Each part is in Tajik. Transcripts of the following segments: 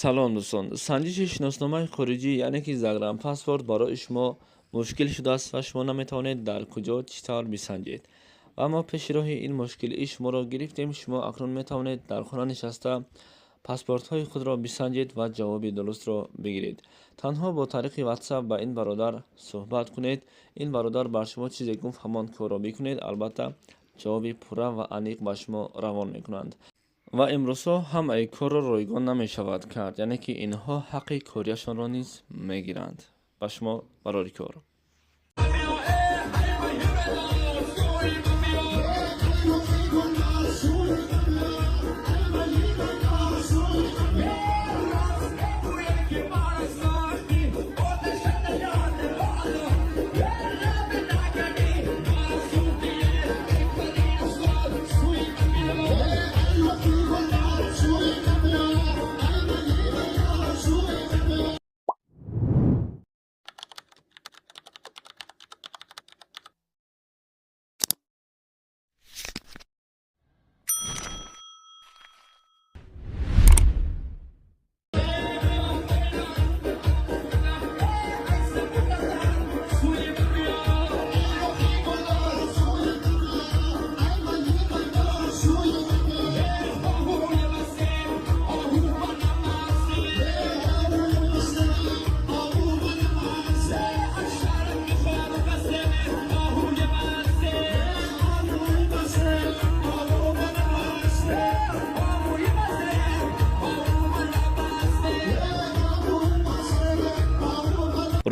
Салом, дӯстон. Санҷиши шиносномаи хориҷӣ, яъне ки загранпаспорт, барои шумо мушкил шудааст ва шумо наметавонед дар куҷо, чӣ тавр бисанҷед. Ва мо пеши роҳи ин мушкилии шуморо гирифтем. Шумо акнун метавонед дар хона нишаста паспортҳои худро бисанҷед ва ҷавоби дурустро бигиред. Танҳо бо тариқи WhatsApp ба ин бародар суҳбат кунед. Ин бародар бар шумо чизе гуфт, ҳамон корро бикунед. Албатта, ҷавоби пурра ва аниқ ба шумо равон мекунанд. Ва имрӯзҳо ҳамаи корро ройгон намешавад кард, яъне ки инҳо ҳаққи кориашонро низ мегиранд. Ба шумо барори кор.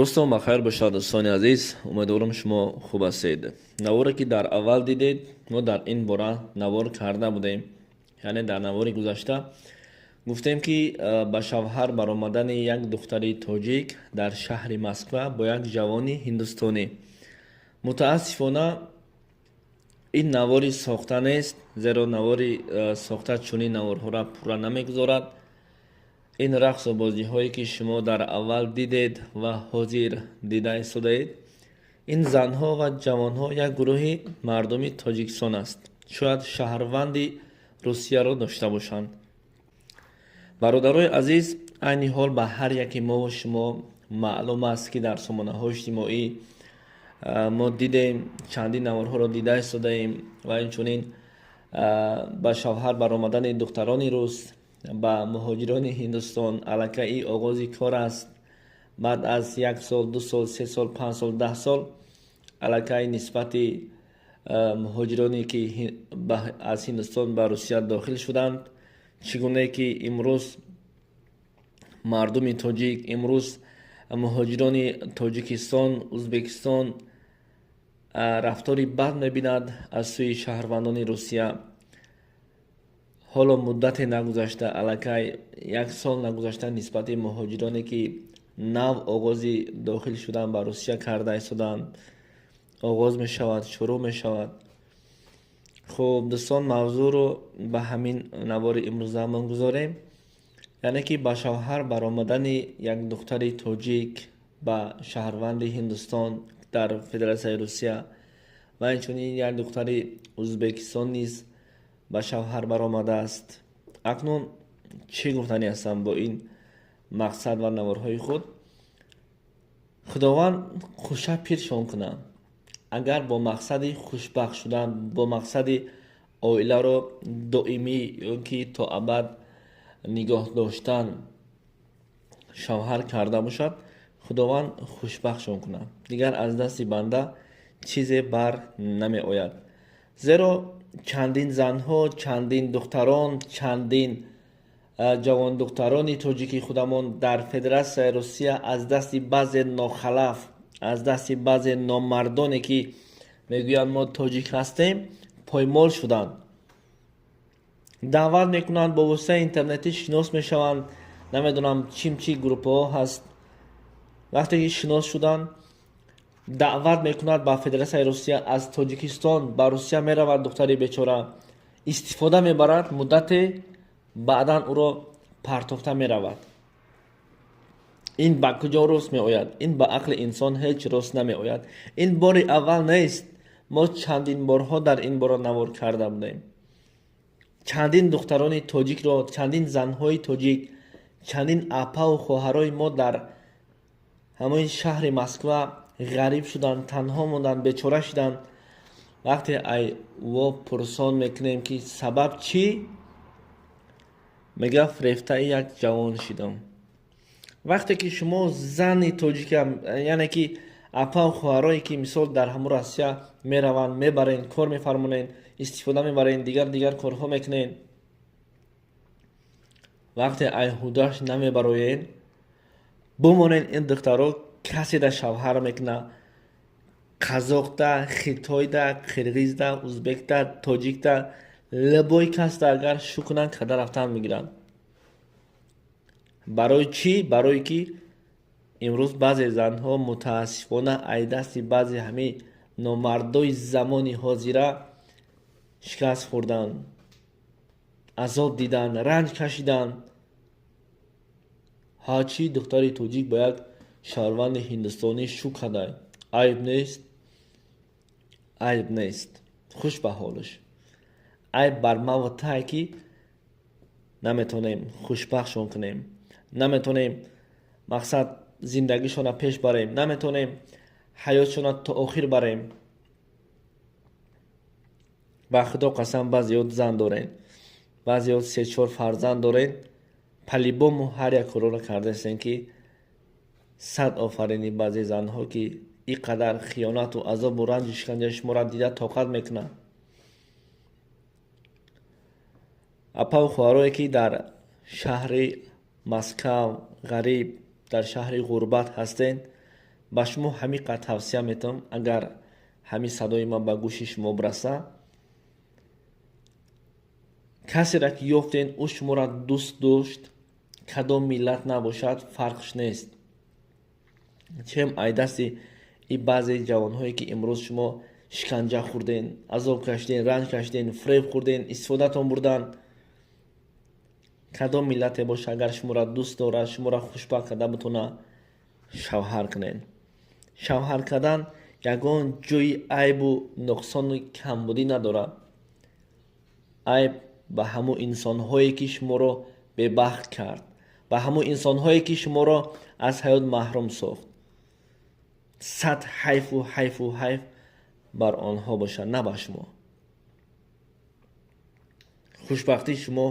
Рӯзтон бахайр бошад, дӯстони азиз. Умедворам, шумо хуб ҳастед. Наворе ки дар аввал дидед, мо дар ин бора навор карда будем, яъне дар навори гузашта гуфтем, ки ба шавҳар баромадани як духтари тоҷик дар шаҳри Москва бо як ҷавони ҳиндустонӣ. Мутаассифона, ин навори сохта нест, зеро навори сохта чунин наворҳоро пурра намегузорад. Ин рақсу бозиҳое ки шумо дар аввал дидед ва ҳозир дида истодаед, ин занҳо ва ҷавонҳо як гурӯҳи мардуми Тоҷикистон аст. Шояд шаҳрванди Русияро дошта бошанд. Бародарои азиз, айни ҳол ба ҳар яке мову шумо маълум аст, ки дар сомонаҳои иҷтимоӣ мо дидем, чандин наворҳоро дида истодаем ва инчунин ба шавҳар баромадани духтарони рус ба муҳоҷирони Ҳиндустон аллакай оғози кор аст. Баъд аз як сол, 2 сол, 3 сол, 5 сол, 10 сол аллакай нисбати муҳоҷироне ки аз Ҳиндустон ба Русия дохил шуданд, чӣ гунае ки имрӯз мардуми тоҷик, имрӯз муҳоҷирони Тоҷикистон, Ӯзбекистон рафтори бад мебинад аз сӯи шаҳрвандони Русия. Ҳоло муддате нагузашта, аллакай як сол нагузашта, нисбати муҳоҷироне ки нав оғози дохил шудан ба Русия карда истоданд, оғоз мешавад, шурӯъ мешавад. Хуб, дӯстон, мавзӯъро ба ҳамин навори имрӯзаамон гузорем, яъне ки ба шавҳар баромадани як духтари тоҷик ба шаҳрванди Ҳиндустон дар Федератсияи Русия ва инчунин як духтари Ӯзбекистон низ ба шавҳар баромадааст. Акнун чӣ гуфтанӣ ҳастам бо ин мақсад ва наворҳои худ? Худованд хуша пиршон кунад. Агар бо мақсади хушбахт шудан, бо мақсади оиларо доимӣ ё ки то абад нигоҳ доштан шавҳар карда бошад, Худованд хушбахтшон кунад. Дигар аз дасти банда чизе бар намеояд, зеро чандин занҳо, чандин духтарон, чандин ҷавондухтарони тоҷики худамон дар Федератсияи Русия аз дасти баъзе нохалаф, аз дасти баъзе номардоне ки мегӯянд, мо тоҷик ҳастем, поймол шуданд. Даъват мекунанд, бо воситаи интернетӣ шинос мешаванд, намедонам, чим чи группаҳо ҳаст. Вақте ки шинос шуданд, даъват мекунад ба Федератсияи Русия. Аз Тоҷикистон ба Русия меравад духтари бечора, истифода мебарад муддате, баъдан ӯро партофта меравад. Ин ба куҷо рост меояд? Ин ба ақли инсон ҳеҷ рост намеояд. Ин бори аввал нест, мо чандин борҳо дар ин бора навор карда будем. Чандин духтарони тоҷикро, чандин занҳои тоҷик. Чандин апаву хоҳарои мо дар ҳамои шаҳри Москва ғариб шуданд, танҳо монданд, бечора шуданд. Вақте ай во пурсон мекунем, ки сабаб чӣ, мега: «Фирефтаи як ҷавон шидам». Вақте ки шумо зани тоҷика, яъне ки апаву хоҳарое ки мисол дар ҳамун Россия мераванд, мебарен, кор мефармонен, истифода мебарен, дигар дигар корҳо мекунен, вақте ай ҳудаш намебароен, бимонен, ин духтаро каседа шавҳар мекуна: қазоқда, хитойда, қирғизда, узбекда, тоҷикда, любой касда агар шу кунанд, када рафтан мегиранд. Барои чӣ? Барое ки имрӯз баъзе занҳо, мутаассифона, ай дасти баъзе ҳамин номардои замони ҳозира шикаст хӯрданд, азоб диданд, ранҷ кашиданд. Ҳарчи духтари тоҷик ба як шаҳрванди ҳиндустонӣ шу кадай, айб нест, айб нест, хуш ба ҳолаш. Айб бар маву тае, ки наметонем хушбахтшон кунем, наметонем мақсад зиндагишона пеш барем, наметонем ҳаётшона то охир барем. Ба Худо қасам, баъзеёт зан дорен, баъзеёт се-чор фарзанд дорен, по-любому ҳар як корро кардаистен, ки сад офарини баъзе занҳо, ки ин қадар хиёнату азобу ранҷу шиканҷаи шуморо дида тоқат мекунанд. Апаву хоҳарое, ки дар шаҳри Маскав ғариб, дар шаҳри ғурбат ҳастен, ба шумо ҳамин қадр тавсия метавам: агар ҳамин садои ман ба гӯши шумо бираса, касеро ки ёфтен, ӯ шуморо дӯст дошт, кадом миллат набошад, фарқш нест, чем ай дасти и баъзе ҷавонҳое, ки имрӯз шумо шиканҷа хӯрден, азоб кашиден, ранҷ кашиден, фиреб хӯрден, истифодатон бурданд. Кадом миллате боша, агар шуморо дӯст дорад, шуморо хушбахт карда бутона, шавҳар кунед. Шавҳар кардан ягон ҷои айбу нуқсону камбудӣ надорад. Айб ба ҳамун инсонҳое, ки шуморо бебахт кард, ба ҳамун инсонҳое, ки шуморо аз ҳаёт маҳрум сохт. Сад ҳайфу ҳайфу ҳайф бар онҳо бошад, на ба шумо. Хушбахтии шумо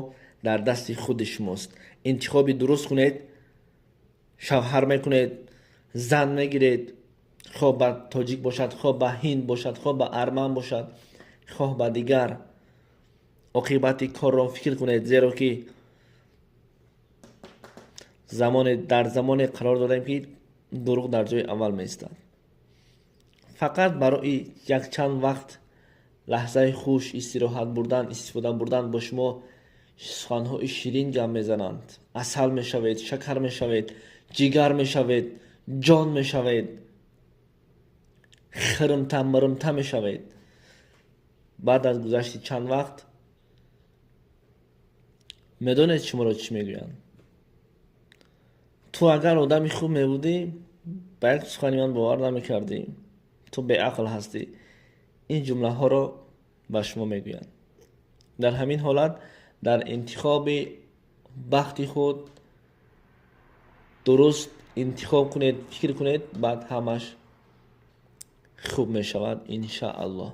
дар дасти худи шумост. Интихоби дуруст кунед, шавҳар мекунед, зан мегиред, хоҳ ба тоҷик бошад, хоҳ ба ҳинд бошад, хоҳ ба арман бошад, хоҳ ба дигар. Оқибати корро фикр кунед, зеро ки замоне дар замоне қарор дорем, ки дурӯғ дар ҷои аввал меистад. Фақат барои якчанд вақт лаҳзаи хуш, истироҳат бурдан, истифода бурдан бо шумо суханҳои ширин гап мезананд. Асал мешавед, шакар мешавед, ҷигар мешавед, ҷон мешавед, хирмта мирмта мешавед. Баъд аз гузашти чанд вақт медонед шуморо чӣ мегӯянд? «Ту агар одами хуб мебудӣ, ба як сухани ман бовар намекардӣ, ту беақл ҳастӣ». Ин ҷумлаҳоро ба шумо мегӯянд. Дар ҳамин ҳолат дар интихоби бахти худ дуруст интихоб кунед, фикр кунед, баъд ҳамаш хуб мешавад, иншааллоҳ.